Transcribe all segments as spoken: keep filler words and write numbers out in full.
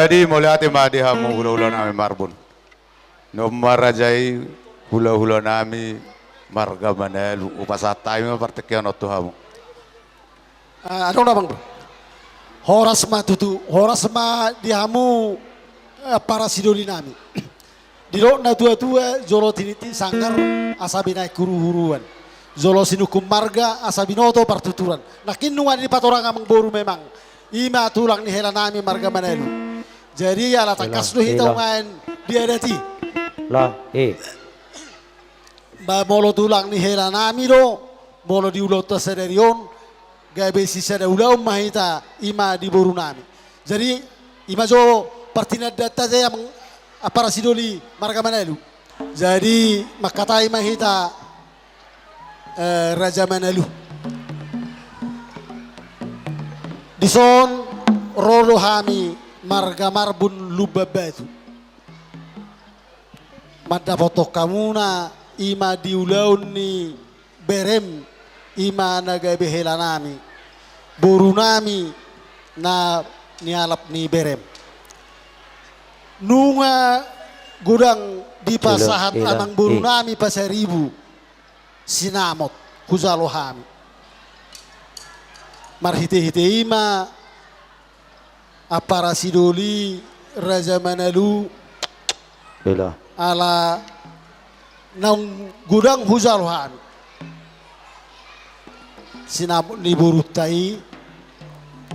Jadi mauliate ma di hamu hulahula nami Marbun. Nunga raja i hulahula nami marga Manalu, hupasahat hami ma partingkian on tu hamu. Ah, adong na bang. Horas ma tutu, horas ma di hamu, eh, para sidoli nami. Didok na tuatua jolo tiniti sanggar asa binahen huruhuruan. Jolo sinungkun marga asa binoto partuturan. Nangkin nunga dipatorang amangboru memang. Ima tulang ni hela nami marga Manalu. Jadi ala tangkas do hita ungaen di adat i. Lah, eh. Ba molo tulang ni hela nami do, molo di ulaonta sadari on, gabe sisada ulaon ma hita ima di boru nami. Jadi ima jo partinandanta te amang, apara sidoli marga Manalu. Jadi mangkatai ma hita, eh, Raja Manalu. Dison ro do hami marga Marbun Lumban Batu. Mandapothon hamuna ima di ulaon ni berem, ima na gabe hela nami, boru nami na nialap ni berem. Nunga godang dipasahat amangboru nami Pasaribu sinamot hujalo hami. Marhitehite ima apara sidoli Raja Manalu. Ala naung godang hujalo hami sinamot ni borunta i,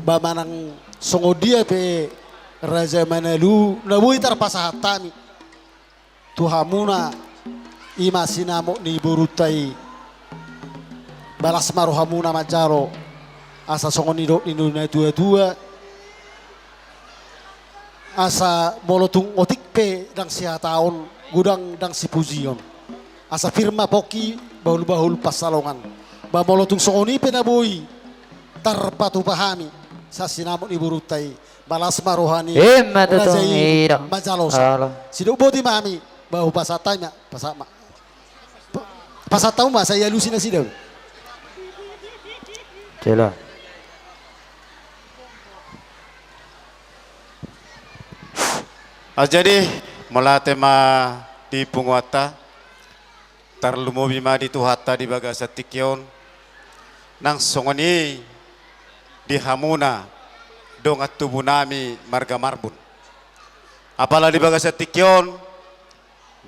ba manang songon dia pe Raja Manalu na boi tarpasahat hami tu hamuna ima sinamot ni borunta i. Balas ma rohamuna manjalo, asa songon nidok ni natuatua, asa molo tung otik pe ndang sihataon, godang ndang sipujion, asa pir ma pongki bahulbahul pansalongan. Ba molo tung songon i pe na boi tarpatupa hami sian sinamot ni borunta i, balas ma roha ni raja i manjalosa. Sidok boti ma hami, ba hupasahat hami ma, pasahat ma. Pa-, pasahat hamu ma, sai alusi nasida. Ah, jadi mauliate ma di punguanta. Tarlumobi ma di Tuhanta di bagasan tingki on, nang songon i di hamuna dongan tubu nami marga Marbun. Apala di bagasan tingki on,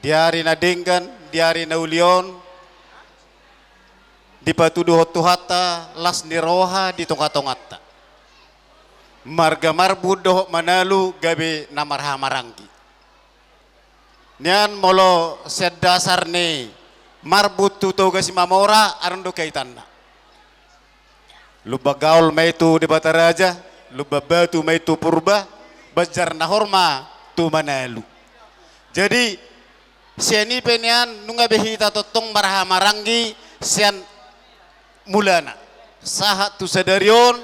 di ari na denggan, di ari na uli on, dipatuduhon Tuhanta las ni roha di tongatonganta. Marga Marbun dohot Manalu gabe na marhahamaranggi. Nian molo sian dasar ni Marbun tu Toga Simamora, adong do kaitanna. Lumban Gaol ma i tu Debata Raja, Lumban Batu ma i tu Purba, Banjar Nahor ma tu Manalu. Jadi sian i pe nian nunga be hita tongtong marhahamaranggi sian mulana. Sahat tu sadari on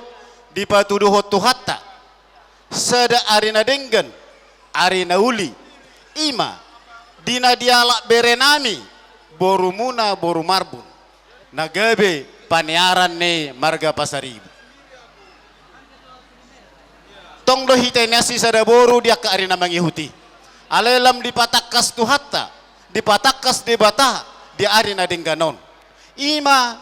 dipatuduhon Tuhanta sada ari na denggan, ari na uli, ima di na dialap bere nami, borumuna boru Marbun, na gabe paniaran ni marga Pasaribu. Tong do hita nian sisada boru di angka ari na mangihut i. Alai lam dipatangkas Tuhanta, dipatangkas Debata di ari na denggan on. Ima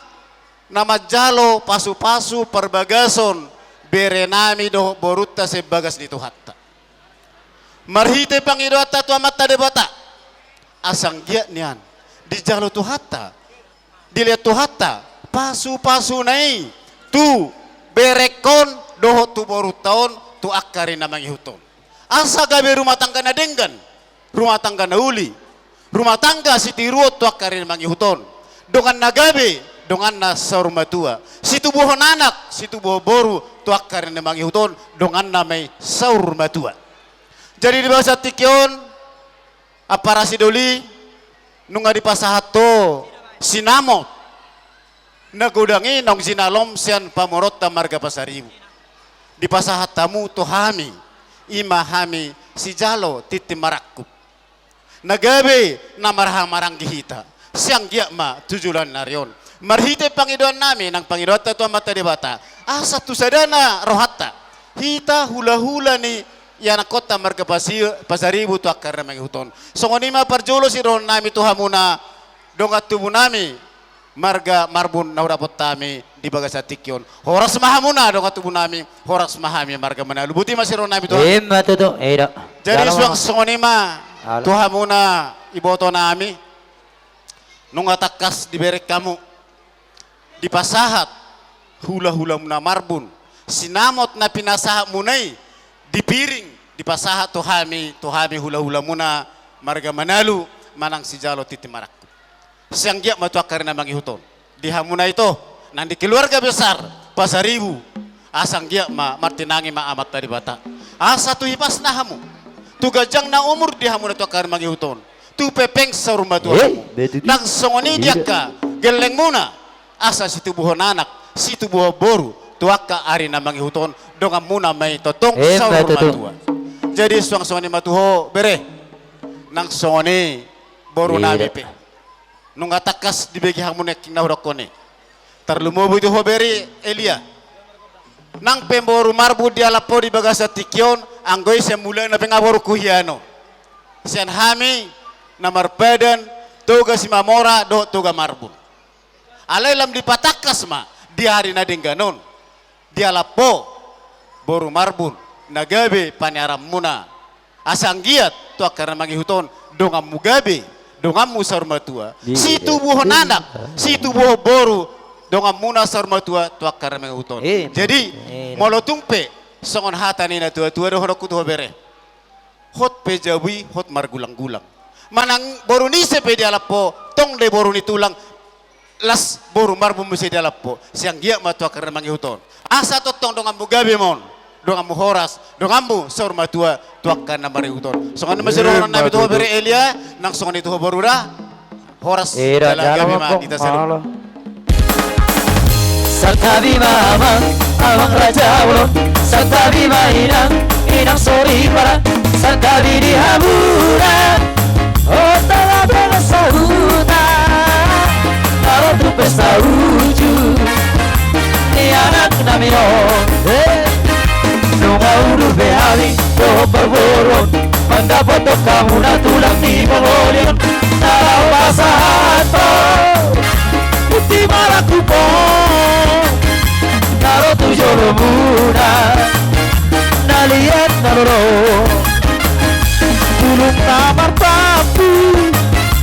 na manjalo pasupasu parbagason bere nami dohot borunta sian bagas ni Tuhanta. Marhite pangidoanta tu Amanta Debata, asa anggiat nian dijalo Tuhanta, dilehon Tuhanta pasupasuna i tu berengkon dohot tu borunta on tu angka ari na mangihut on. Asa gabe rumah tangga na denggan, rumah tangga na uli, rumah tangga sitiruon tu angka ari na mangihut on. Dongan na gabe, donganna saur matua. Situbuhon anak, situbuhon boru tu angka ari na mangihut on, donganna ma i saur matua. Jadi di bagasan tingki on, ampara sidoli, nunga dipasahat ho sinamot na godang i naung jinalom sian pamoruonta marga Pasaribu. Dipasahat hamu tu hami, ima hami sijalo tintin marangkup, na gabe na marhahamaranggi hita sian anggiat ma tu joloan ni ari on. Marhite pangidoan nami nang pangidoanta tu Amanta Debata, asa tu sadana rohanta, hita hulahula ni ianakhonta marga Pasi-, Pasaribu tu angka ari na mangihut on. Songon i ma parjolo sidohonon nami tu hamuna dongan tubu nami marga Marbun na hudapot hami di bagasan tingki on. Horas ma hamuna dongan tubu nami, horas ma hami marga Manalu. Boti ma sidohonon nami tu hamuna. Ima tutu, eda. Jadi suang songon i ma tu hamuna iboto nami. Nunga tangkas dibereng hamu, dipasahat hula-hulamuna Marbun, sinamot na pinasahatmuna i dipiring, dipasahat tu hami, tu hami hula-hulamuna marga Manalu, manang sijalo tintin marangkup. Sai anggiat ma tu angka ari na mangihut on di hamuna ito, nang di keluarga besar Pasaribu, asa anggiat ma martinangi ma Amanta Debata, asa tu hipasna hamu, tu ganjangna umur di hamuna tu angka ari na mangihut on, tu pepeng saur matua hamu. Nang songon i di angka gellengmuna, asa situbuhon anak, situbuhon boru tu angka ari na mangihut on, donganmuna ma i tongtong saur matua. Jadi suang songon i ma tu ho bere, nang songon i boru nami pe. Nunga tangkas dibege hamu nangkin na hudokkon i. Tarlumobi tu ho bere Elia. Nang pe boru Marbun dialap ho di bagasan tingki on, anggo i sian mulana pe nga borungku hian on. Sian hami na marpadan Toga Simamora dohot Toga Marbun. Alai lam dipatangkas ma di ari na denggan on. Dialap ho boru Marbun na gabe paniaranmuna, asa anggiat tu angka ari na mangihut on donganmu gabe, donganmu saur matua, situbuhon anak, situbuhon boru, donganmuna saur matua tu angka ari na mangihut on. Jadi molo tung pe songon hata ni na tua-tua dohononku tu ho bere. Hot pe jabu i, hot margulang-gulang. Manang boru ni ise pe dialap ho, tong do i boru ni tulang, las boru Marbun muse dialap ho, sai anggiat ma tu angka ari na mangihut on. Asa tongtong donganmu gabe ma on, donganmu horas, donganmu saur matua tu angka ari na mangihut on. Songon i ma sidohonon nami tu ho bere Elia, nang songon i tu ho boru da. Horas jala gabe ma hita saluhut. Santabi ma amang, amang raja bolon. Santabi ma inang, inang soripada. Santabi di hamuna, hot ala bela sahuta, na ro tu pesta uju ni anak nami on. Nunga udur be hami dohot parboruon, mandapothon hamuna tulang ni pangoli on. Na laho pasahathon tintin marangkup on, na ro tu jolomuna, na liat na lolo. Bulung na marpampu,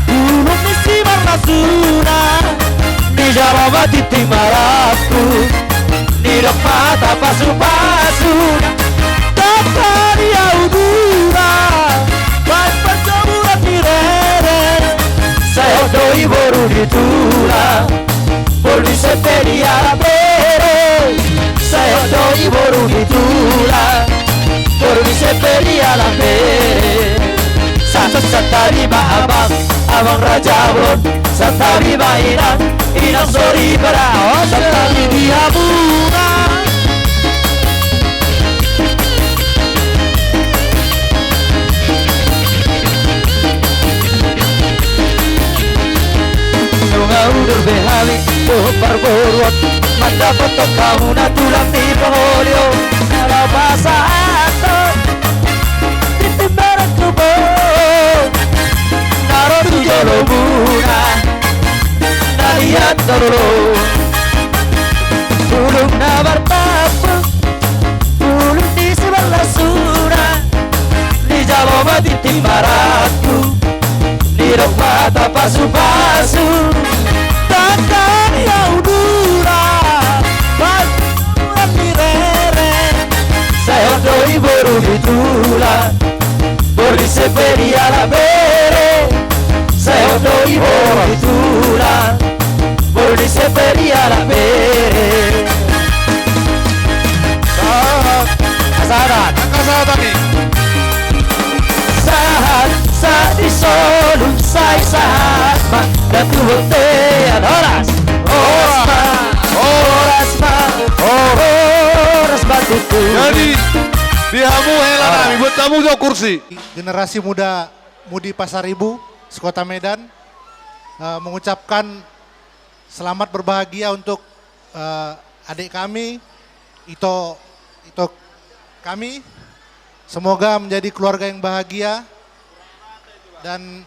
bulung ni simarlasuna, dijalo ma tintin marangkup, nidok ma hata pasu-pasu. Dangka ni ahu dura, baen parjamuran ni rere. Sai hot do i boru ni tulang, boru ni ise pe dialap bere. Sai hot do i boru ni tulang, boru ni ise pe dialap bere. Santabi ma amang, amang raja bolon. Santabi ma inang, inang soripada. Santabi di hamuna. Nunga udur be hami dohot parboruon, mandapothon hamuna tulang ni pangoli on. Na laho pasahathon tintin marangkup on, na ro tu jolomuna, na liat na lolo. Bulung na marpampu, bulung ni simarlasuna, dijalo ma tintin marangkup, nidok ma hata pasu-pasu. Dangka ni ahu dura, baen parjamuran ni rere. Sai hot do i boru ni tulang, boru ni ise pe dialap bere. Sai hot do i boru ni tulang, boru ni ise pe dialap bere. Sahat. Sahat. Angka sahat i. Sahat, sahat ni solu, sai sahat ma. Datu bontean, horas. Horas ma. Horas ma. Horas ma tutu. Jadi, di hamu hela nami, buat hamu jo kursi. Generasi muda Mudi Pasaribu, sekota Medan, eh, mengucapkan selamat berbahagia untuk, eh, adik kami, Ito, Ito kami, Semoga menjadi keluarga yang bahagia dan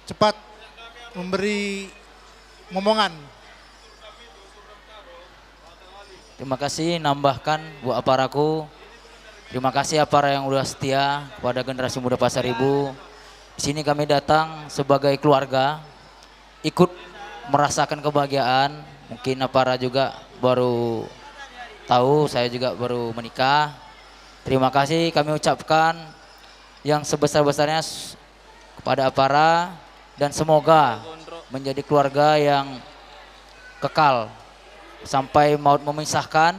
cepat memberi momongan. Terima kasih, nambahkan buat aparaku. Terima kasih apara yang udah setia kepada generasi muda Pasaribu. Di sini kami datang sebagai keluarga, ikut merasakan kebahagiaan. Mungkin apara juga baru tahu, saya juga baru menikah. Terima kasih kami ucapkan yang sebesar-besarnya s-, kepada apara, dan semoga menjadi keluarga yang kekal sampai maut memisahkan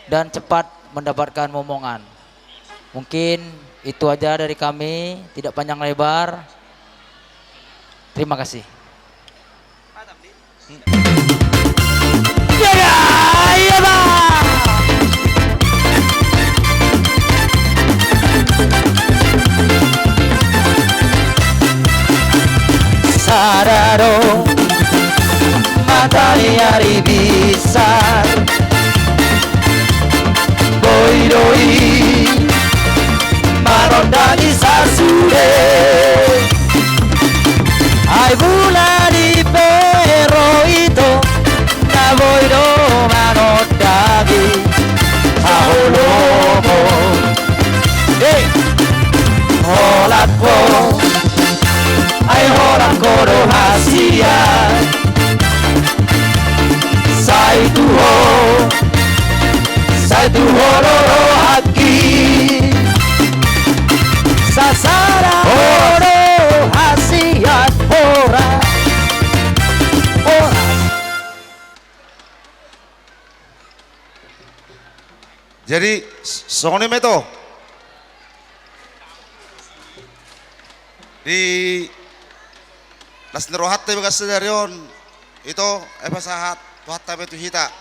dan cepat mendapatkan momongan. Mungkin itu aja dari kami, tidak panjang lebar. Terima kasih. Sada do mata ni ari bisa, boi do i manondangi sasude. Ai bulan i pe ro ito, na boi do manondangi haholomon. Hei! Holan ho, ai holan ho do hasian. Sai tu ho, sai tu ho do rohangki. Sasada ho do hasian, horas. Horas. Jadi, s-, songon i ma ito. Di las ni rohanta di bagasan sadari on, ito, ai pasahat Tuhanta ma i tu hita.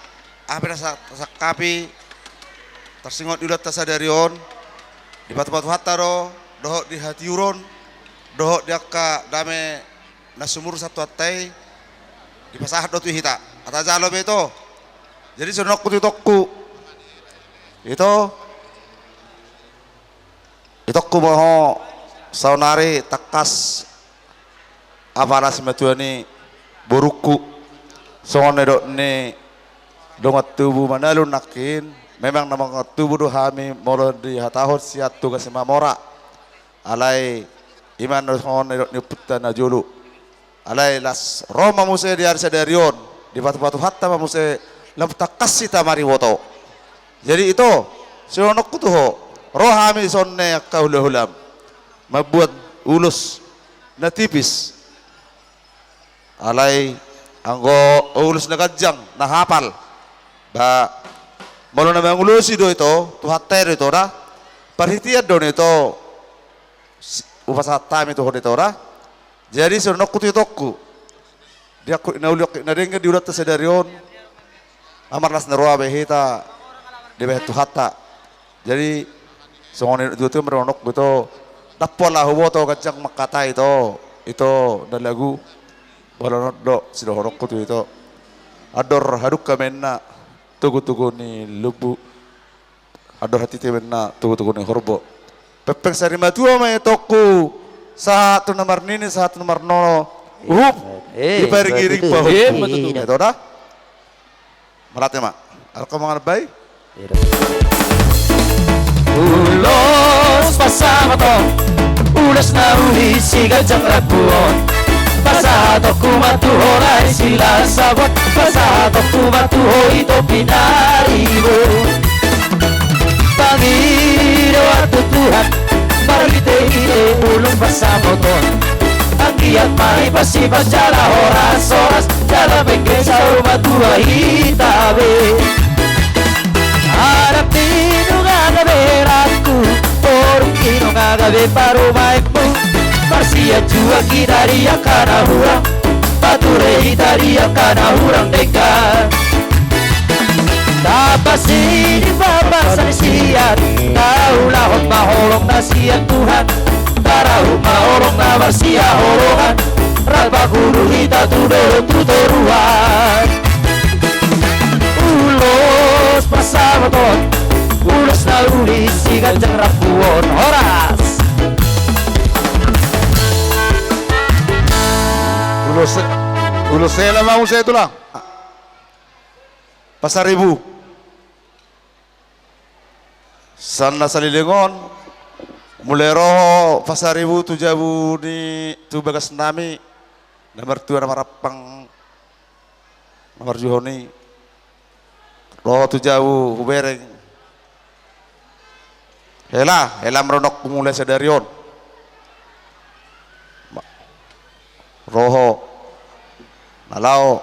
Aha pe na sa-, tasangkapi, tarsingot di ulaonta sadari on, dipatupa Tuhanta do, dohot di hatiuron, dohot di angka dame na sumurung sian Tuhanta i, dipasahat do tu hita. Ata jalo ma ito. Jadi songon on tu itongku. Ito. Itongku ma ho saonari tangkas apala simatua ni borungku. Songon na nidok ni dongan tubu Manalun nangkin, memang na dongan tubu do hami molo dihatahon sian Toga Simamora. Alai i ma na songon na nidok ni ompunta najolo. Alai las ro ma muse di ari sadari on, dipatupa Tuhanta ma muse lam tangkas hita mariboto. Jadi ito, songon nidokku tu ho, ro hami songon i angka hulahulam mambuat ulos na tipis. Alai anggo ulos na ganjang, na hapal, ba molo na mangulosi do ito, Tuhanta i do ito da, parhitean do na ito, s-, hupasahat hami tu ho do ito da. Jadi songon nidokku tu itongku, di angkup na uli angkup na denggan di ulaonta sadari on, marlas ni roha be hita dibahen Tuhanta. Jadi songon i do tu, songon nidokku ito, ndang pola huboto ganjang mangkatai ito, ito na lagu. Molo on do sidohononku tu ito, andor hadungka ma inna togutogu ni lombu, andor hatiti ma inna togutogu ni horbo. Pengpeng sarimatua ma itongku, sahat tu na marnini, sahat tu na marnono. Uhum. Eh, diparingiring eh, pahompu. Eh, betul. Ito da. Mauliate ma. Alko mangan bai. Ulos pansamotan, ulos na uli siganjang rambu on. Pasahatonku ma tu ho na silas sabuat, pasahatonku ma tu ho ito pinaribot. Pangidoan tu Tuhan, marhitehite ulos pansamotan. Anggiat ma dipasipat jala horashoras, jala mengge saur matua hita be. Anak ni nunga gabe rangku, boru ni nunga gabe parumaenmu. Marsianjuan hita di angka na hurang, pature hita di angka na hurang denggan. Tapasidi ma basa ni sian, taulahon ma holong na sian Tuhan. Tarahum ma holong na marsihaholongan, rap mangolu hita tu dolok tu toruan. Ulos pansamotan, ulos na uli siganjang rambu Terus saya lama usai tulang. Pasaribu. Sian na saleleng on, mulai ro ho Pasaribu tu jabu ni tu bagas nami, na martua na marampang, na marjuhon i, ro ho tu jabu hubereng. Hela, hela ma dohononku mulai sadari on. Ma-, ro ho, na laho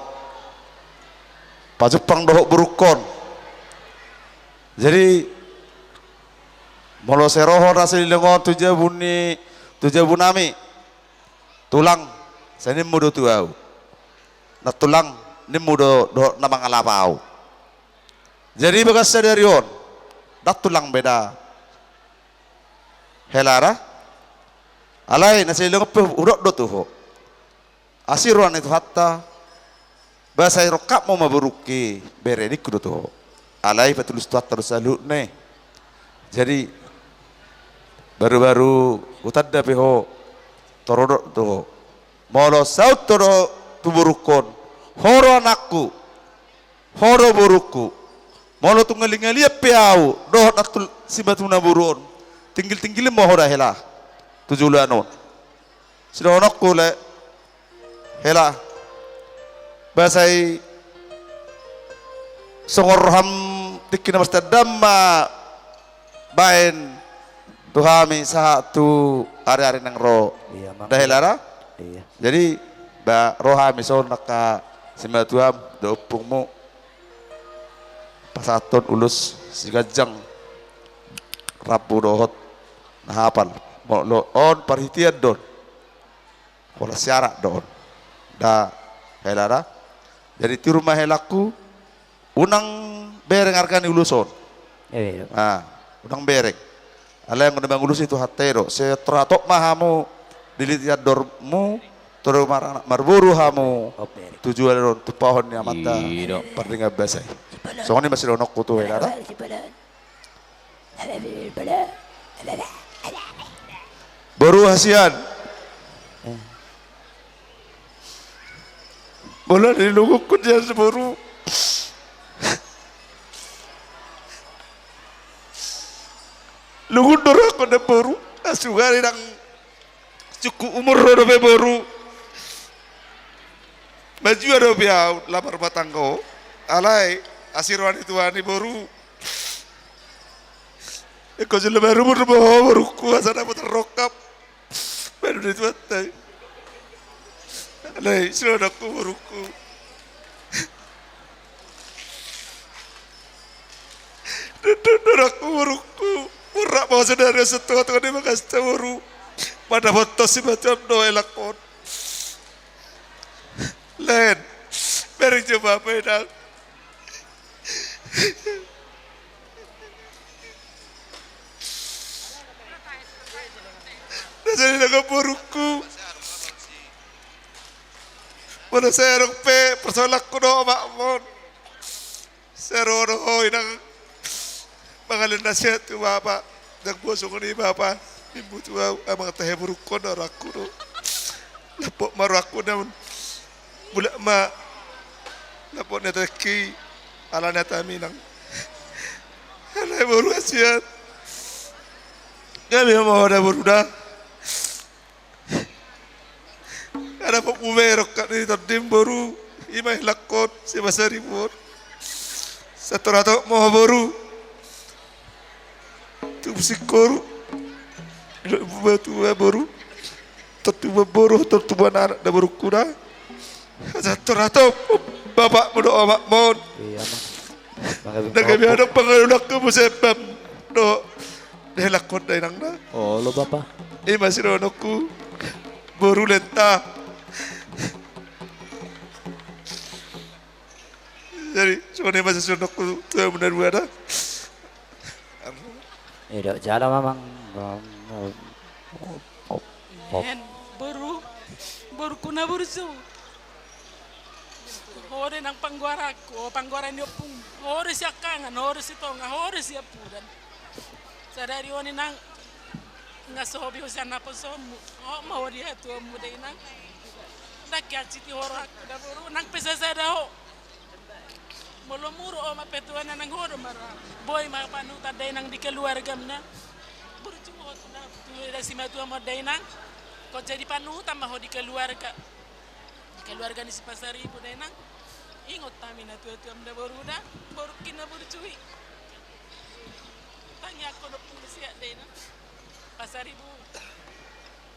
pajumpang dohot borungkon. Jadi, molo sai ro ho na saleleng on tu jabu ni, tu jabu nami, tulang, sai nimmu do tu au. Na tulang, nimmu do dohot na mangalap au. Jadi bagas sadari on, ndang tulang be da. Hela da. Alai na saleleng on pe hudok do tu ho. Asi roha ni Tuhanta, ba sai rongkapmu ma borungki bere, ningku do tu ho. Alai patulus Tuhanta do saluhutna i. Jadi, baru-baru hutanda pe ho, tor hudok do tu ho. Molo saut ho do tu borungkon, ho do anakku, ho do borungku. Molo tung ngali-ngalian pe au dohot na tul-, simatuna boru on, tinggil-tinggilhon ma ho da hela tu joloan on. Sidohononku le, hela, ba sai songon roham tingki na marsitandan ma baen tu hami sahat tu ari-ari naeng ro. Iya, Mang. Da hela da? Iya. Jadi, ba ro hami songon angka simatuam dohot ompungmu pasahathon ulos siganjang rambu dohot na hapal. Molo on parhitean do on. Holan siarak do on. Da hela da. Jadi tiur ma helangku, unang bereng arga ni ulos on. Iya, iya. Ah, unang bereng. Alai anggo na mangulusi Tuhanta i do. Sai hatop ma hamu dilitian dormu, tolu maranak marboru hamu. Oh, bereng. Tu joloan on tumpahon ni Amanta. Iya do. Pardenggan basa i. Songon i ma sidohononku tu hela da. Boru hasian. Molo di lungungku dia boru. Lungun do rohangku da boru. Asugari nang cukup umur ro dope boru. Matua dope au lam marumah tangga. Alai asi roha ni Tuhan i boru. Ingkon jolo marumur ma ho borungku asa dapot rongkap. Baru di Tuhanta i. Alai sidohononku borungku. Dondon do rohangku borungku. Murrak ma ho sadari on sian tonga-tonga ni bagasta boru. Mandapothon simatuam dohot helangkon. Len. Bereng jo bapa inang. Na jadi na gok borungku. Molo sai adong pe persoalanku dohot omakmu on, sai ro do ho inang mangalehon nasihat tu bapa. Ndang boi songon i bapa, nimmu tu au, amang tahe borungkon na rohangku do. Lapot ma rohangku namun. Mulak ma lapot ni hatangki, ala ni hatami inang. Alai boru hasian. Gabe ma ho da boru da. Ndang dapotmu be rongkap ni tondim boru. I ma helangkon si Pasaribu on. Sai tor hatop ma ho boru. Tubu singkoru. Didok ibu tua boru. Tor tubuan boru, tor tubuan anak da borungku da. Asa tor hatop bapakmu dohot omakmu on. Iya, Mang. Ndang gabe adong pangalunakku muse bam dohot helangkon da inang da. Olo bapa. I ma sidohononku boru lenta. Jadi songon i ma sidohononku tu hamu na dua da. Ido jala mamang. Boru, borungku na burju. Ho do inang panggoaranku, o panggoaran ni ompung. Ho do siangkangan, ho do sitonga, ho do siampudan. Sadari on inang, nga so hobi ho sian naposobonmu. Ho ma ho di hatuaonmu da inang. Ndang kiansiti ho rohangku da boru, nang pe sasada ho. Molo muru ho ma pe tuana nang ho do ma roham. Boi ma panutan dainang di keluargam na. Burju ho tu na, tu da simatuam on dainang. Ingkon jadi panutan ma ho di keluarga. Di keluarga ni si Pasaribu dainang. Ingot hami natuatuam da boru da. Borungki na burju i. Tangiangkon ompung sehat dainang. Pasaribu.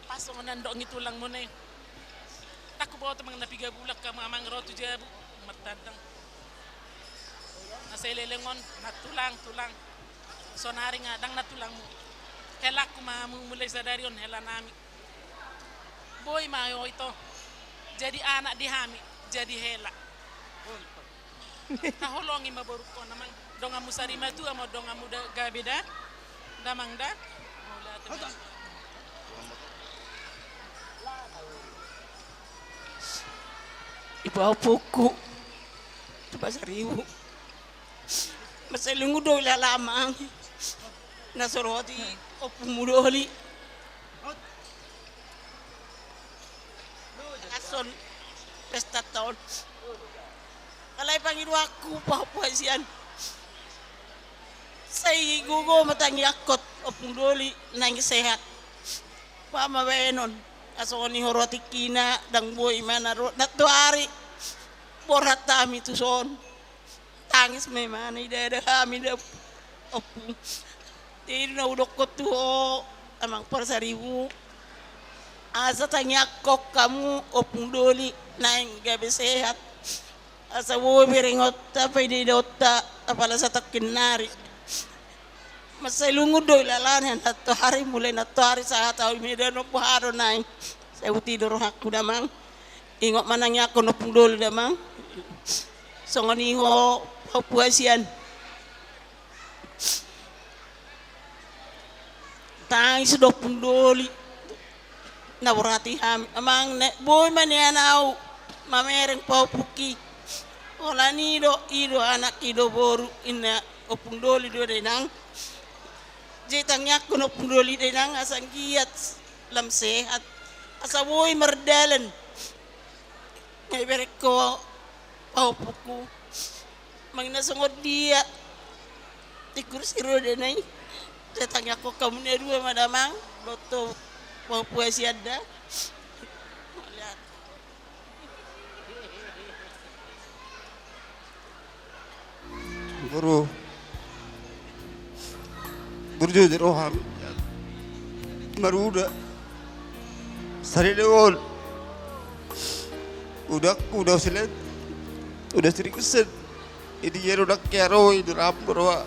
Pas songon na ndok ni tulangmuna i. Ndang huboto manang na piga bulan hamu amang ro tu jabu. Martandang. Na saleleng on, na tulang, tulang. Sonari nga ndang na tulangmu. Helangku ma hamu mulai sadari on, hela nami. Boi ma ho ito. Jadi anak di hami, jadi hela. Taholongi ma borungkon amang. Donganmu sarimatua ma donganmu da, gabe da. Damang da. Mauliate ma. Ipa ompungku. Tu Pasaribu. Mansai lungun do hulala amang. Na so ro hami ompungmu doli. Lason pesta taon. Alai pangidoanku pahompu hasian. Sai gogo ma tangiangkon ompung doli naeng sehat. Baen ma baenon. Asa songon i ho ro tingkina ndang boi ma na ro nantoari. Borhat hami tuson. Tangis ma imana idada hami da ompung. Jadi na hudokkon tu ho amang Pasaribu. Asa tangiangkon hamu ompung doli naeng gabe sehat. Asa boi berengonta paidaonta apala satongkin nari. Mansai lungun do hulala na nantoari mulai nantoari sahat au i Medan on boha do naeng. Sai huti do rohangku damang. Ingot ma tangiangkon ompung doli damang. Songon i ho pahompu hasian. Tangis do ompung doli. Na borhat i hami amang na boi ma nian au mamereng pahompungki. Holan i do, i do anakki do boru inna ompung doli do dainang. Jadi tangiangkon ompung doli dainang asa anggiat lam sehat. Asa boi mardalan. Nga iberengko pahompungku. Manang na songon dia. Di kursi roda na i. Sai tangiangkon hamu na dua ma damang. Dohot pahompu hasian da. Mauliate. Boru. Burju di roham. Maruda. Saleleng on. Uda, uda silet. Uda sering kesen. Jadi ya uda kero, uda ram, roha.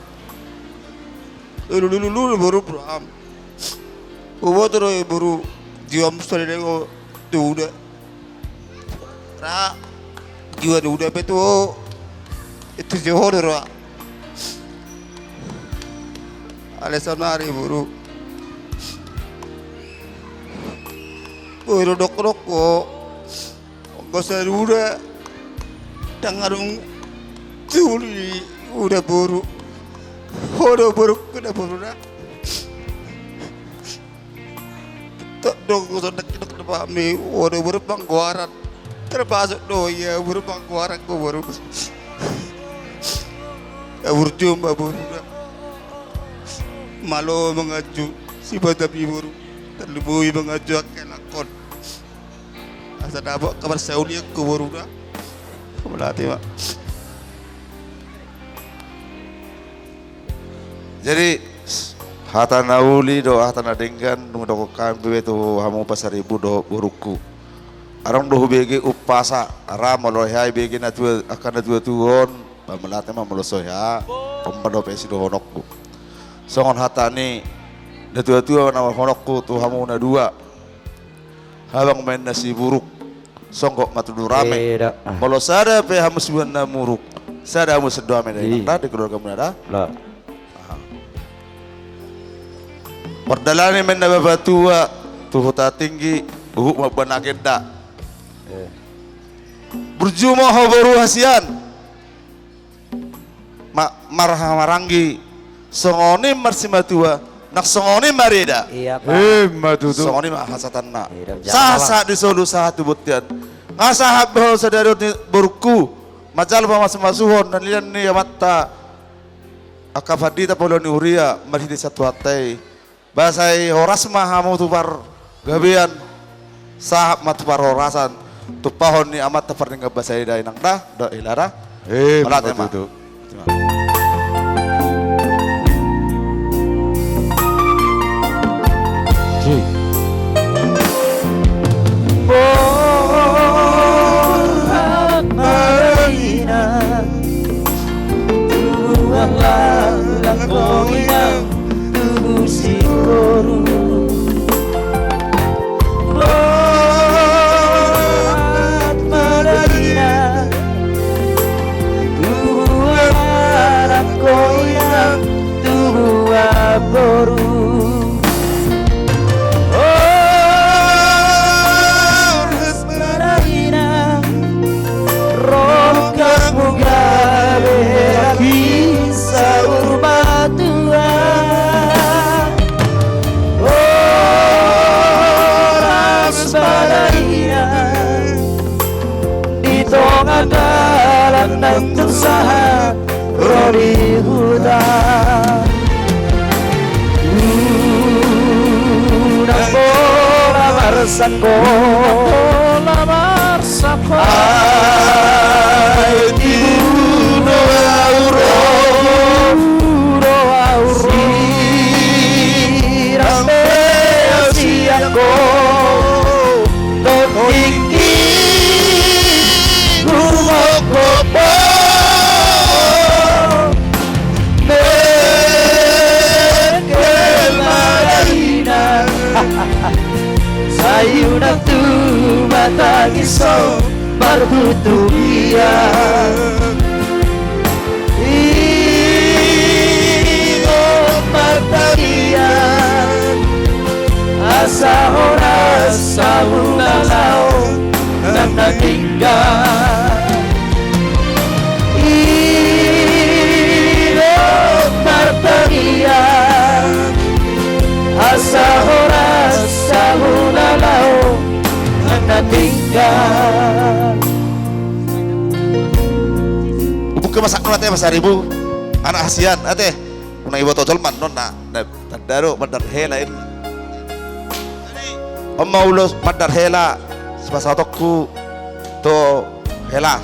Lulu, lulu, lulu, boru, boru am. Boru, boru, boru. Jiwam saleleng on. Tu uda. Ra, jiwa do uda pe tu ho. Itu si ho do ra. Alai saonari boru. Boi do dokdok ho. Anggo saluda. Ndang adong tuli uda boru. Ho do boru kena boru na. Tok do songon na hudok hami, ho do boru panggoaran. Termasuk do ia boru panggoaran ho boru. Burju ma boru da. Malo manganju sibatam i boru. Tarlumobi manganju angka helangkon. Asa dapot haporsaulionku boru da. Mauliate ma. Jadi hata na uli do hata na denggan dung didokkon hami be tu hamu Pasaribu dohot borungku. Adong do hubege umpasa, ra molo hea ibege na tua, angka na tuatua on, ba mauliate ma, molo so hea, on ma dope sidohononku. Songon hata ni na tuatua na dohononku tu hamu na dua. Habang ma inna siburuk, songgop ma tudu rame. Molo sada pe hamu sibuan na muruk, sada hamu sian dua mena inang da di keluargamuna da. Pardalani ma inna bapatua tu huta tinggi, huhut mamboan agenda. Burju ma ho boru hasian. Ma, marhahamaranggi. Songon i ma marsimatua, nang songon i marida. Ima tutu. Songon i ma hasahatanna. Sahat di solu sahat tu bontean. Nga sahat be ho sadari on, borungku, manjalo pamasumasuon na nilehon ni amanta angka pandita paulak ni huria marhite sian Tuhanta i. Ba sai horas ma hamu tu pargabean, sahat ma tu parhorasan, tumpahon ni amanta pardenggan basa i da, inang da, dohot hela da. Eh, mauliate ma. Borhat ma da inang, tubuan laklak ho inang, tubu singkoru. Borhat ma da inang, tubuan laklak ho inang, tubuan boru. Horas ma da inang, rongkapmu gabe hela, saur matua. Horas ma da inang, di tonga dalan nang tung sahat ro di huta. Unang pola marsangko, unang pola marsangko. Ai tibu do ahu ro, tibu do ahu ro. Sirang be asi anggo tondingki, gumogop ho. Mengkel ma da inang, sai unang tu martangis ho marbutubian. Ingot martangiang, asa horas hamu na laho nang na tinggal. Ingot martangiang, asa horas hamu na laho nang na tinggal. Ubukke ma sahat on ate, Mas Aribu, anak hasian ate. Unang iboto jolma annon na, na tanda do mandar hela in. On ma ulos mandar hela sipasahatonku tu hela.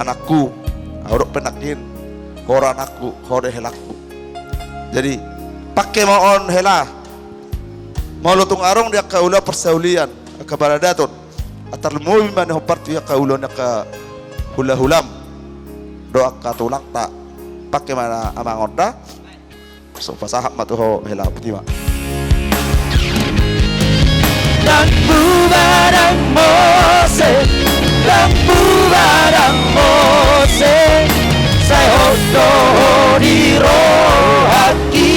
Anakku, ahu dok pe nangkin, ho do anakku, ho do helangku. Jadi pangke ma on hela. Molo tung adong di angka ulaon parsaulian, angka paradaton, tarlumobi ma na hombar tu angka ulaon ni angka hulahulam dohot angka tulangta, pangke ma na amang on da. So pasahat ma tu ho hela, botima. Ndang bubar ndang mose, ndang bubar ndang mose, sai hot do ho di rohangki.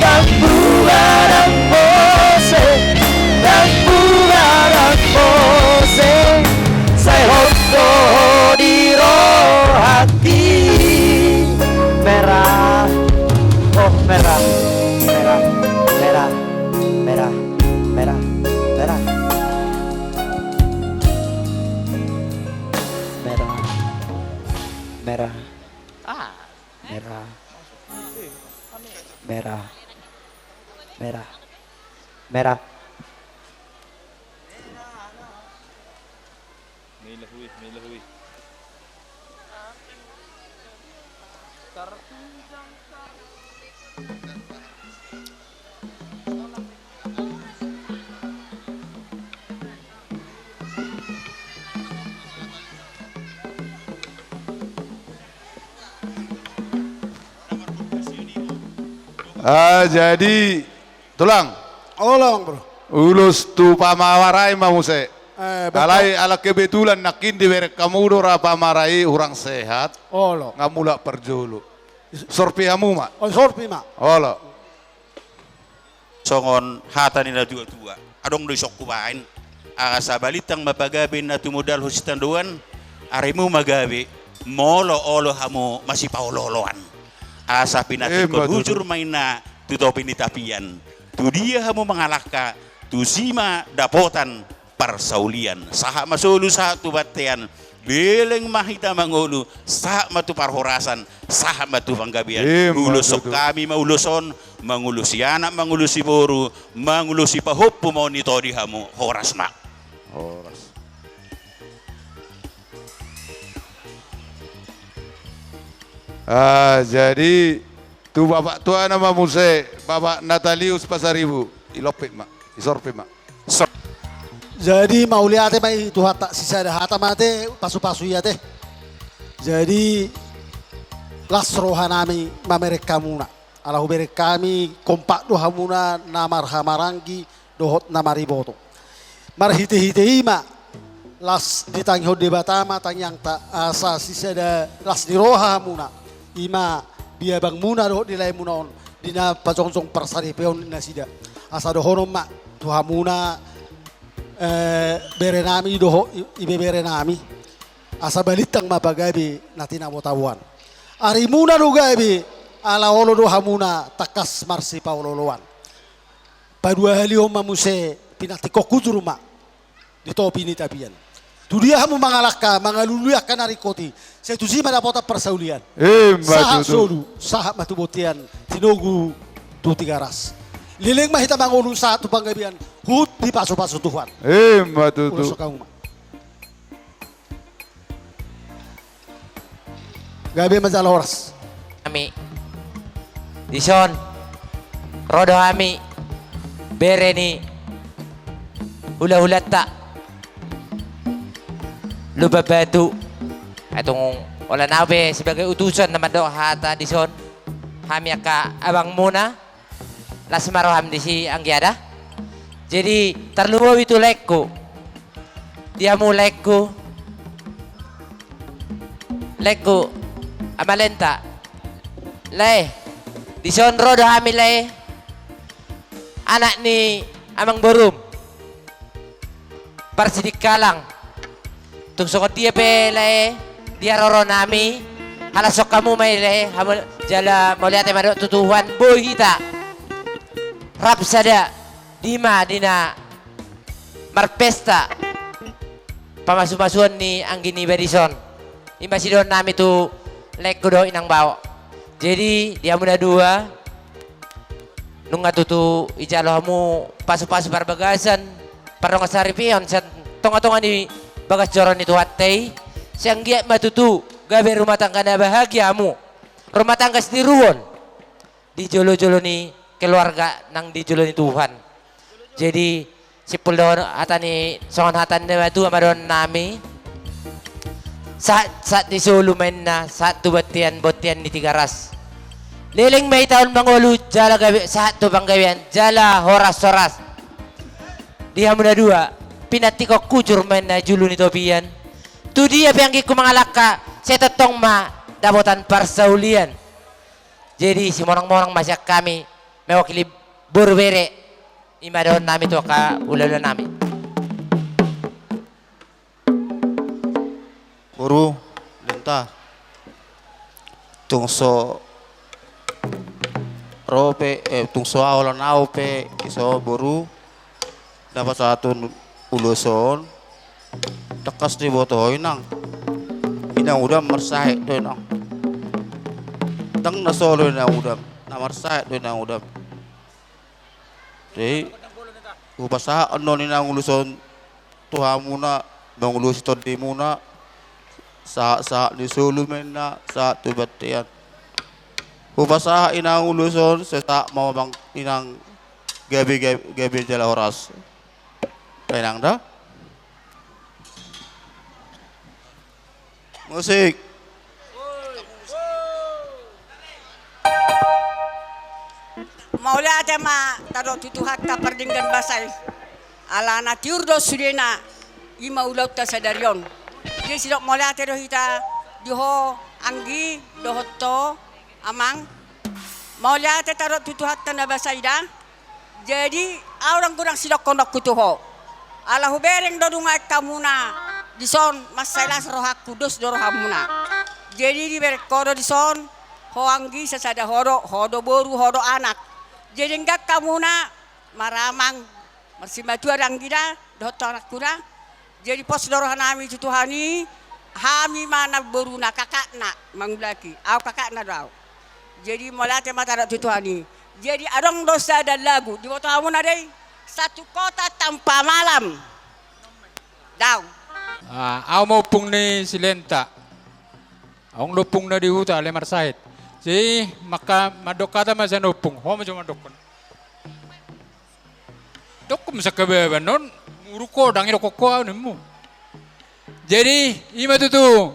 Ndang bubar ndang mose, ndang bubar ndang mose, sai hot do ho di rohangki. Merah, oh merah, merah, merah, merah, merah, merah. Merah, merah. Ah. Merah. Merah. Merah. Merah. Ah, jadi, tulang. Olo, Amang Boru. Ulos tu pamawarai ma muse. Eh, betul. Alai ala kebetulan nangkin dibereng hamu do ra pamawarai hurang sehat. Olo. Nga mulak parjolo. Sorpi hamu ma. Oh, sorpi ma. Olo. Songon hata ni natuatua, adong do dison hubaen, asa balintang ma pagabe na tumundalhon sitandoan, arimu ma gabe, molo olo hamu masipaolooloan. Asa pinantikhon hujur ma inna tu topi ni tapian. Tu dia hamu mangalangka, tusi ma dapotan parsaulian. Sahat ma solu, sahat tu bontean. Leleng ma hita mangolu, sahat ma tu parhorasan, sahat ma tu panggabean. Ima tutu. Uloshon hami ma ulos on, mangulosi anak, mangulosi boru, mangulosi pahompu ma on, ito di hamu. Horas ma. Horas. Ah, jadi tu bapak tuana ma muse, Bapak Natalius Pasaribu, ilompit ma, isorpit ma. Sor- Jadi mauliate ma i Tuhanta, sisada hata ma ate, pasupasu i ate. Jadi las rohanami mamereng hamuna. Ala hubereng hami kompak do hamuna na marhahamaranggi dohot na mariboto. Marhitehite i ma las ditangihon Debata ma tangiangta, asa sisada las ni roha hamuna, i ma di abangmuna dohot di laemuna on, di na pajongjong parsaripeon nasida. Asa dohonon ma tu hamuna, eh, berenami dohot i-, ibeberenami, asa balintang ma pagabe na tinabotaboan. Arimuna do gabe, ala olo do hamuna tangkas marsipaolooloan. Paduahalihon ma muse, pinantikhon hujur ma di topi ni tapian. Tudia hamu mangalangka, mangalului angka na ringkot i, sai tusi ma dapotan parsaulian. Ima tutu. Sahat solu, sahat ma tu bontean, tinogu tu Tigaras. Leleng ma hita mangolu, sahat tu panggabean, huhut dipasupasu Tuhan. Ima tutu. Ulos on hamu ma. Gabe ma jala horas. Hami. Dison. Ro do hami. Bere ni hulahulanta Lumban Batu. Ai tung holan au pe sebagai utusan na mandok hata dison. Hami angka abangmuna. Las ma roham disi anggia da. Jadi tarlumobi tu laengku. Di hamu laengku. Laengku. Amalenta. Lae. Dison ro do hami lae. Anak ni amangborum. Parsidikalang. Tung songon dia pe lae di haroronami, halashon hamu ma i lae, hamu jala mauliate mandok tu Tuhan, boi hita rap sada, di ma di na marpesta pamasumasuon ni anggi niba dison. I ma sidohononnami tu laengku dohot inang bao. Jadi di hamu na dua, nunga tutu ijalo hamu pasupasu parbagason, pardongan saripeon sian tongatonga ni bagas joro ni Tuhanta i, sai anggiat ma tutu gabe rumah tangga na bahagia hamu, rumah tangga sitiruon di jolojolo ni keluarga nang di jolo ni Tuhan. Jadi, simpul do hata ni, songon hata ni natuatua ma dohononnami. Sahat, sahat ni solu ma inna, sahat tu bontean, bontean ni Tigaras. Leleng ma hita on mangolu, jala gabe, sahat tu panggabean, jala horashoras. Di hamu na dua, pinantikhon hujur ma inna julu ni topian. Tudia pe anggingku mangalangka, sai tongtong ma dapotan parsaulian. Jadi, simonangmonang ma sian hami, mewakili boru bere, i ma dohononnami tu angka ulaulaannami. Boru, lenta. Tung so ro pe, eh, tung so holan au pe, iso boru. Na pasahathon ulos on, tangkas diboto ho inang. Inang udam marsahit do inang. Ndang na solo inang udam, na marsahit do inang udam. Jadi, hupasahat annon inang ulos on tu hamuna, mangulosi tondimuna, sahatsahat ni solu ma inna, sahat tu bontean. Hupasahat inang ulos on, sai sahat ma amang inang gabe, gabe, gabe jala horas. Inang da. Musik. Mauliate ma tadok tu Tuhanta pardenggan basa i. Ala na tiur do sudena, i ma ulaonta sadari on. Jadi sidok mauliate do hita di ho anggi dohot ho amang. Mauliate tadok tu Tuhanta na basa i da. Jadi, au ndang godang sidohononku tu ho. Ala hubereng do dung aek hamuna, dison mansai las rohangku, dos do rohamuna. Jadi, dibereng ho do dison, ho anggi sasada ho do, ho do boru, ho do anak. Jadi, denggan hamuna, maramang, Marsimatua do anggina dohot tu anakku na. Jadi pos do rohanami tu Tuhan i. Hami ma namboruna, kakakna mangulaki. Au kakakna do au. Jadi mauliate ma taradok tu Tuhan i. Jadi adong do sada lagu, diboto hamuna do i? Satu kota tanpa malam. Dao. Ah, au ma ompung ni Silenta. Adong do ompungna di huta, alai marsahit. Jadi maka mandok hata ma sian ompung. Ho ma jo mandokkon. Dokkon ma sian hababan on, muruk ho, ndang idokkon ho au nimmu. Jadi i ma tutu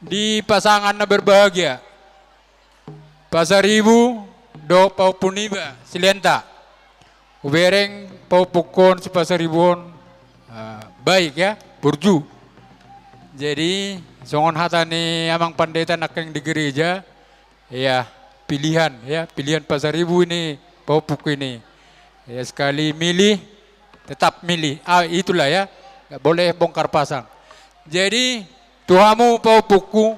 di pasangan na berbahagia, Pasaribu dohot pahompu niba Silenta. Hubereng pahompungkon si Pasaribu on, ah, baik ya, burju. Jadi songon hata ni amang pandita nangkin di gereja, ya, pilihan, ya, pilihan Pasaribu ini, pahompungku ini. Ya, sekali milih, tetap milih. Ah, itulah ya, nggak boleh bongkar pasang. Jadi tu hamu pahompungku,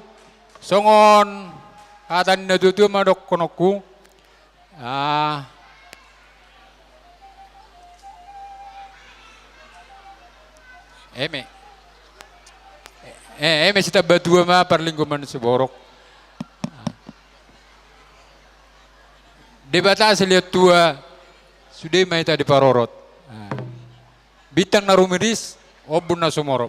songon hata ni natuatua ma dohononku. Ah. Eme. Eh, eme sitamba tua ma parlinggoman siborok. Debata silehon tua, sude ma hita diparorot. Bintang na rumiris, ombun na sumorop.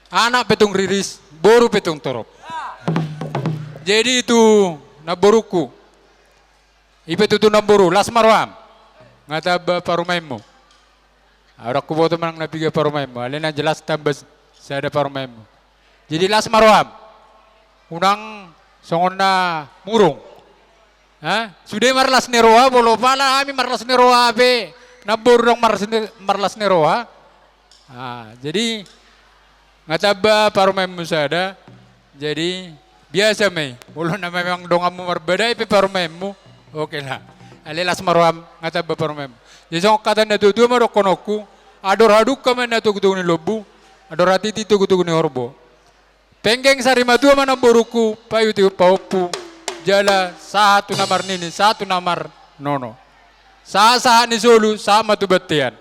Anak pe tung riris, boru pe tung torop. Jadi tu namborungku, i pe tutu namboru, las ma roham. Nga tamba parumaenmu. Au ndang huboto manang na piga parumaenmu, alai na jelas tamba sada parumaenmu. Jadi las ma roham. Unang songon na murung. Ha? Sude marlas ni roha, molo pala hami marlas ni roha pe, namboru ndang marlas ni, marlas ni roha. Ah, jadi nga tamba parumaenmu sada. Jadi biasa ma i. Molo na memang donganmu marbadai pe parumaenmu, oke lah. Alai las ma roham, nga tamba parumaenmu. Jadi songon hata ni natuatua ma dohononku, andor hadungka ma i na togutogu ni lombu, andor hatiti togutogu ni horbo. Penggeng sarimatua ma namborungku, paihutihut pahompu, jala sahat tu na marnini, sahat tu na marnono. Sahatsahat ni solu, sahat ma tu bontean.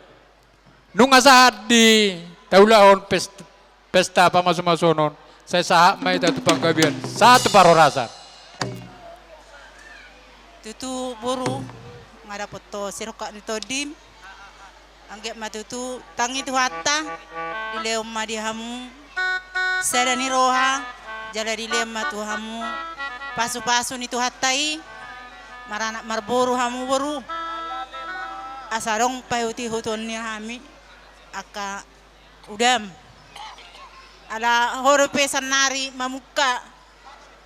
Nunga sahat di taulahon pest-, pesta pamasumasuon on, sai sahat ma hita tu panggabean, sahat tu parhorasan. Tutu boru, nga dapot ho sirongkap ni tondim. Anggiat ma tutu, tangi Tuhanta, dilehon ma di hamu sada ni roha, jala dilehon ma tu hamu pasupasu ni Tuhanta i, maranak marboru hamu boru. Asa adong paihutihuton ni hami angka udam. Ala ho dope sannari mamungka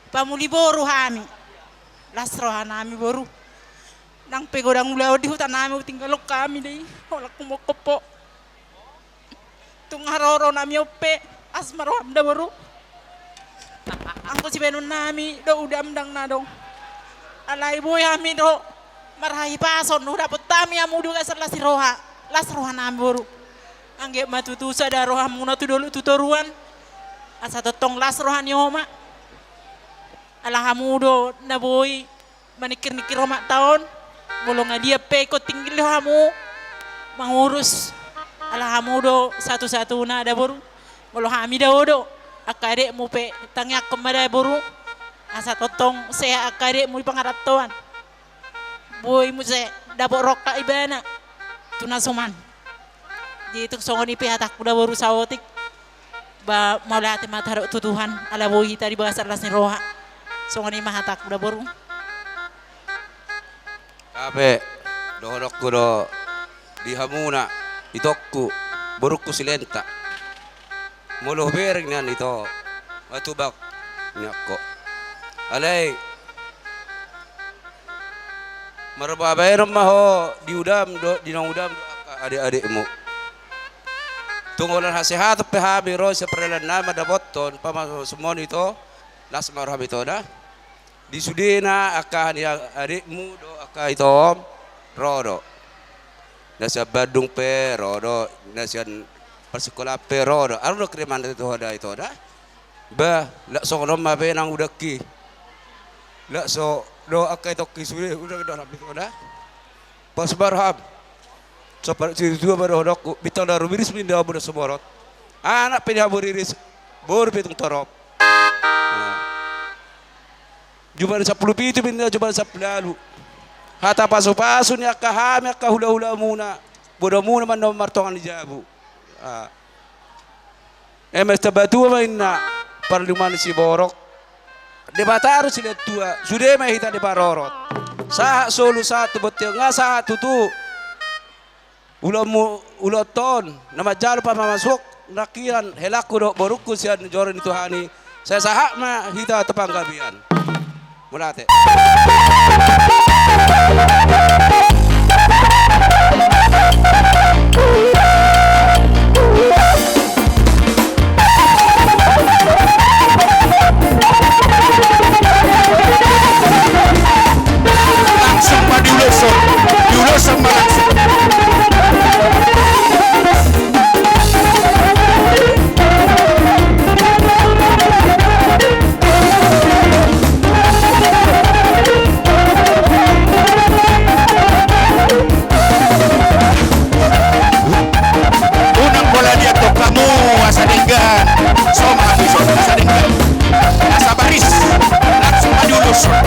pamuli boru hami. Las rohanami boru. Nang pe godang ulaon di hutanami hutinggalhon hami do i, holan humophop ho. Tung haroro nami on pe, las ma roham da boru. Anggo sibahenonnami do udam ndang na adong. Alai boi hami do marhahipason, hudapot hami hamu do gasan las ni roha. Las rohanami boru. Anggiat ma tutu sada rohamuna tu dolok tu toruan. Asa tongtong las roha ni oma. Ala hamu do na boi maningkirningkir omanta on. Molo nga dia pe ingkon tinggil do hamu mangurus. Ala hamu do satusatuna da boru. Molo hami dao do, angka adekmu pe tangiangkon ma da boru. Asa tongtong sehat angka adekmu di pangarantoan. Boi muse dapot rongkap ibana tu na soman. Jadi tung songon i pe hatangku da boru saotik. Ba mauliate ma taradok tu Tuhan, ala boi hita di bagasan las ni roha. Songon i ma hatangku da boru. Hape dohononku do di hamuna, itongku, borungku Silenta. Molo hubereng nian ito, nga tubu nian ho. Alai marbabaenon ma ho di udam dohot di naung udam dohot angka adekadekmu. Tung holan hasehaton pe hami ro sian pardalanannami mandapothon pamasumasuon ito, las ma roham ito da. Di sudena angka adekmu dohot angka ito on ro do. Na sian Bandung pe ro do, na sian parsikolaan pe ro do. Adong do kiriman tu ho da ito da. Ba, lak songon on ma pe nang udangki. Lak so do angka itongki sude, udang do hami ito da. Pos ma roham. Sopat situtua ma dohononku, bintang na rumiris ma ninna ombun na sumorop. Anak pe ni hamu riris, boru pe tung torop. Nah. Jumadi sampulu pitu ma ninna jumadi sampulu ualu. Hata pasupasu ni angka hami angka hulahulamuna, bodomuna ma annon martonga ni jabu. Ah. Eme Sitabatua ma ninna, parlinggoman ni siborok. Debata do silehon tua, sude ma hita diparorot. Sahat solu sahat tu bontean, nga sahat tutu. Ulaonmu, ulaonta on na manjalo pamasuk, nangkinan helangku dohot borungku sian joro ni Tuhan i. Sai sahat ma hita tu panggabean. Mauliate. Langsung ma diuloshon, diuloshon ma langsung. Unang pola liat tong hamu asa denggan. Sombong hamu, sombong asa denggan. Asa baris. Langsung ma diuloshon.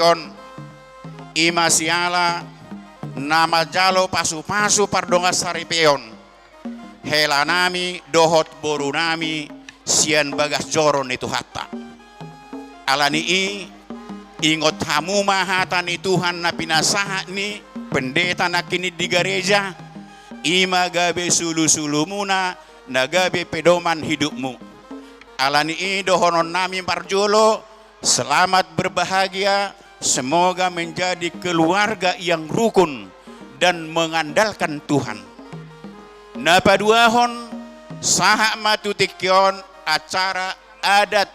on, i ma siala na manjalo pasupasu pardongansaripeon helanami dohot borunami sian bagas joro ni Tuhanta. Ala ni i, ingot hamu ma hata ni Tuhan na pinasahat ni pendeta nangkin di gareja, i ma gabe sulusulumuna na gabe pedoman hidupmu. Ala ni i dohononnami parjolo, selamat berbahagia, semoga menjadi keluarga yang rukun dan mengandalkan Tuhan. Na paduahon, sahat ma tu tingki on acara adat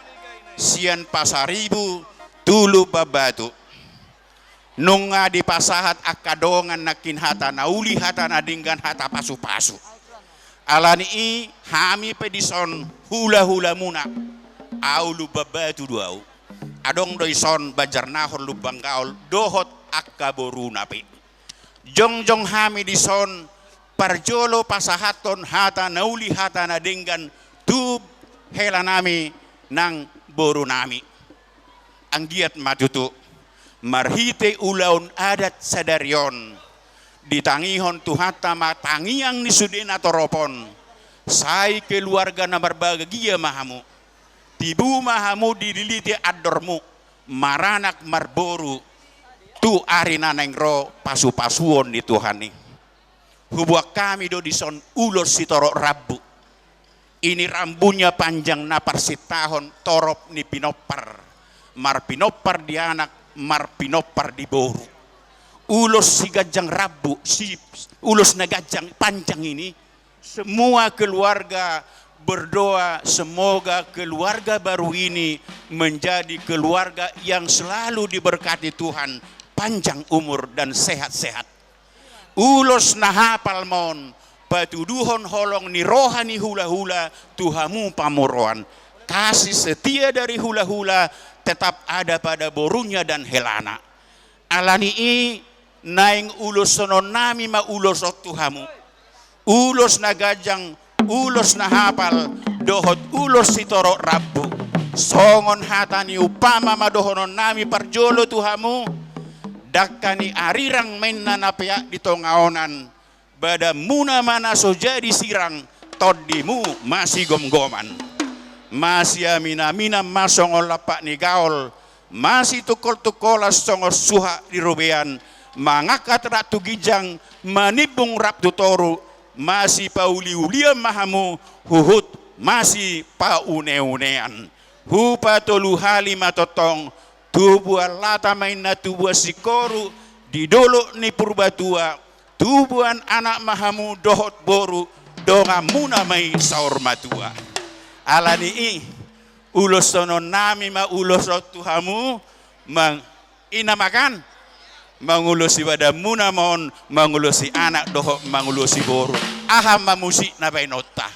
sian Pasaribu tu Lumban Batu. Nunga dipasahat angka dongan nangkin hata na uli, hata na denggan, hata pasupasu. Ala ni i, hami pe dison hulahulamuna. Ahu Lumban Batu do ahu. Adong do dison Banjarnahor, Lumban Gaol dohot angka boruna pe. Jongjong hami dison parjolo pasahathon hata na uli, hata na denggan tu helanami nang borunami. Anggiat ma tutu, marhite ulaon adat sadari on, ditangihon Tuhanta ma tangiang ni sude na torop on, sai keluarga na marbahagia ma hamu. Tibu ma hamu dililiti andormu, maranak marboru, tu ari na naeng ro pasupasuon ni Tuhan i. Hubuat hami do dison ulos sitorop rambu. Ini rambunya panjang na parsintahon torop ni pinompar, marpinompar di anak, marpinompar di boru. Ulos siganjang rambu, si, ulos na ganjang panjang ini, semua keluarga berdoa semoga keluarga baru ini menjadi keluarga yang selalu diberkati Tuhan, panjang umur dan sehat-sehat. Ulos na hapal ma on, patuduhon holong ni roha ni hulahula tu hamu pamoruon. Kasih setia dari hulahula tetap ada pada borunya dan helana. Ala ni i, naeng ulosononnami ma ulos on tu hamu. Ulos na ganjang, ulos na hapal, dohot ulos sitorop rambu. Songon hata ni umpama ma dohononnami parjolo tu hamu. Dangka ni arirang ma inna na peak di tonga onan, badanmuna ma na so jadi sirang, tondimu masigomgoman. Masiaminaminan ma songon lampak ni gaol, masitungkoltungkolan songon suhat di robean, mangangkat rap tu ginjang, manimbung rap tu toru, masipauliulian ma hamu, huhut masipauneunean. Hupatolu hali ma tongtong, tubuan lata ma inna tubuan singkoru, di dolok ni Purbatua, tubuan anak ma hamu dohot boru, donganmuna ma i saur matua. Ala ni i, ulosononnami ma ulos on tu hamu, mang-, ina makan, mangulosi badanmuna ma on, mangulosi anak dohot mangulosi boru. Aha ma musikna baenonta?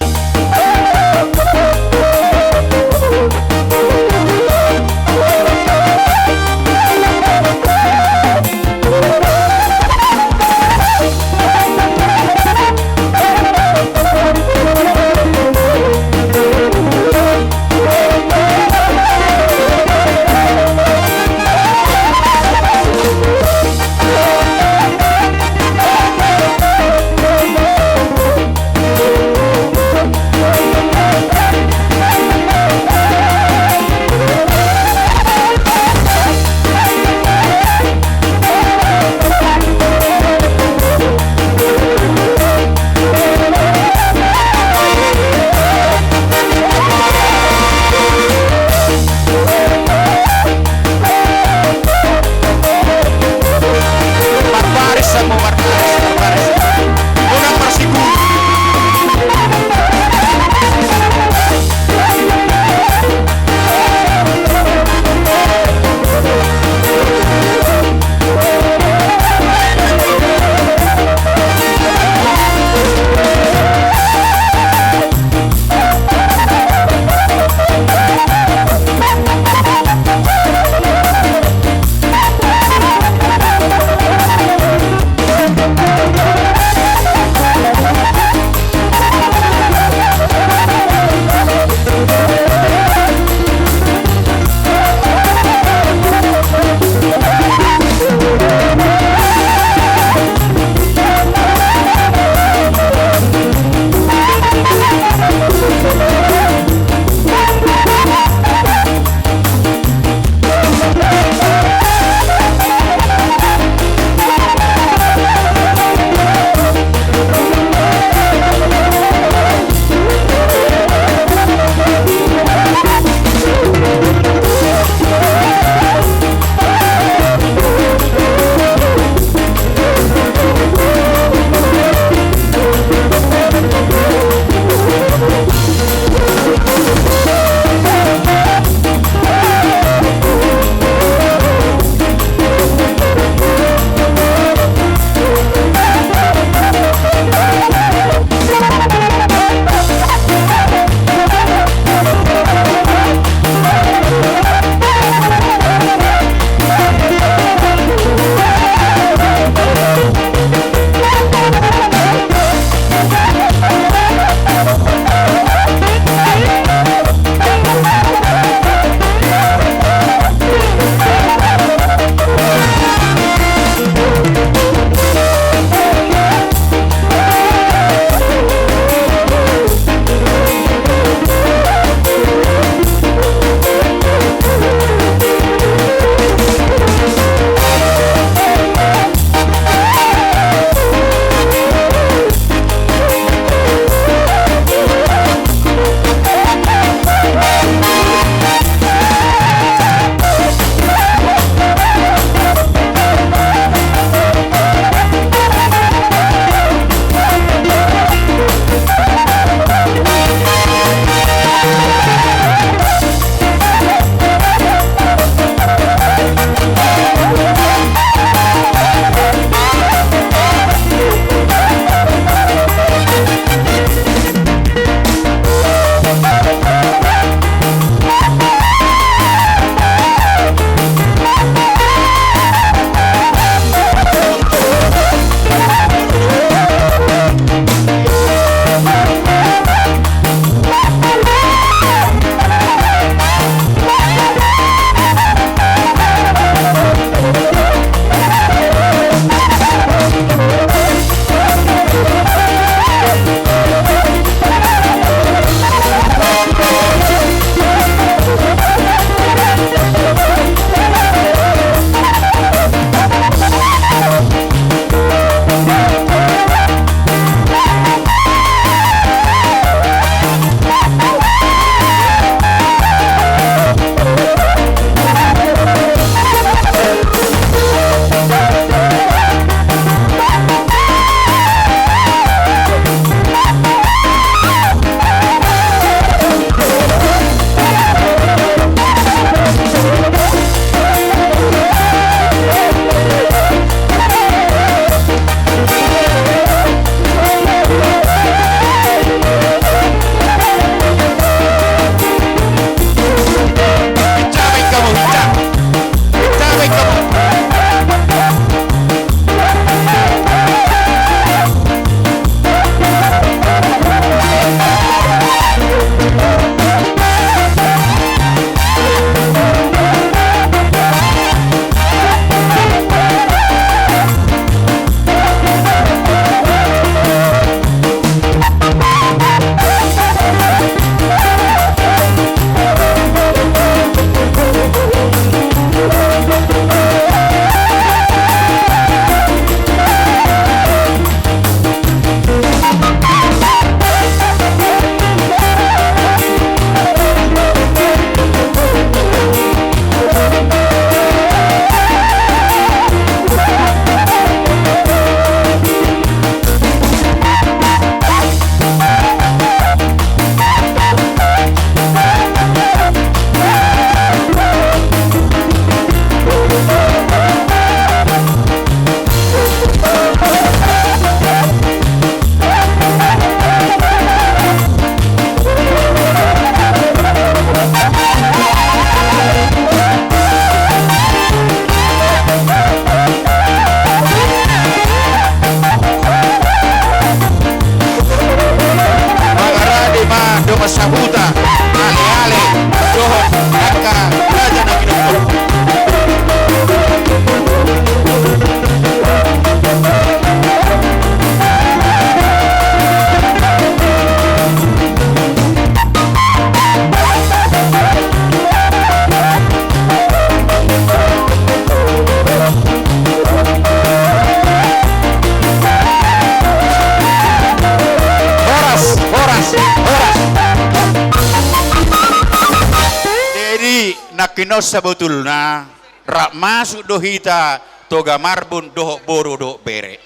Nangkin on sabotulna, rap masuk do hita Toga Marbun dohot boru dohot bere.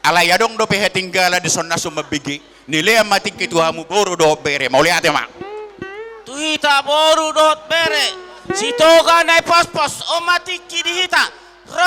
Alai adong dope hatinggalan dison na so mambege. Nilean ma tingki tu hamu boru dohot bere, mauliate ma. Tu hita boru dohot bere, Sitoga Naipospos, on ma tingki di hita.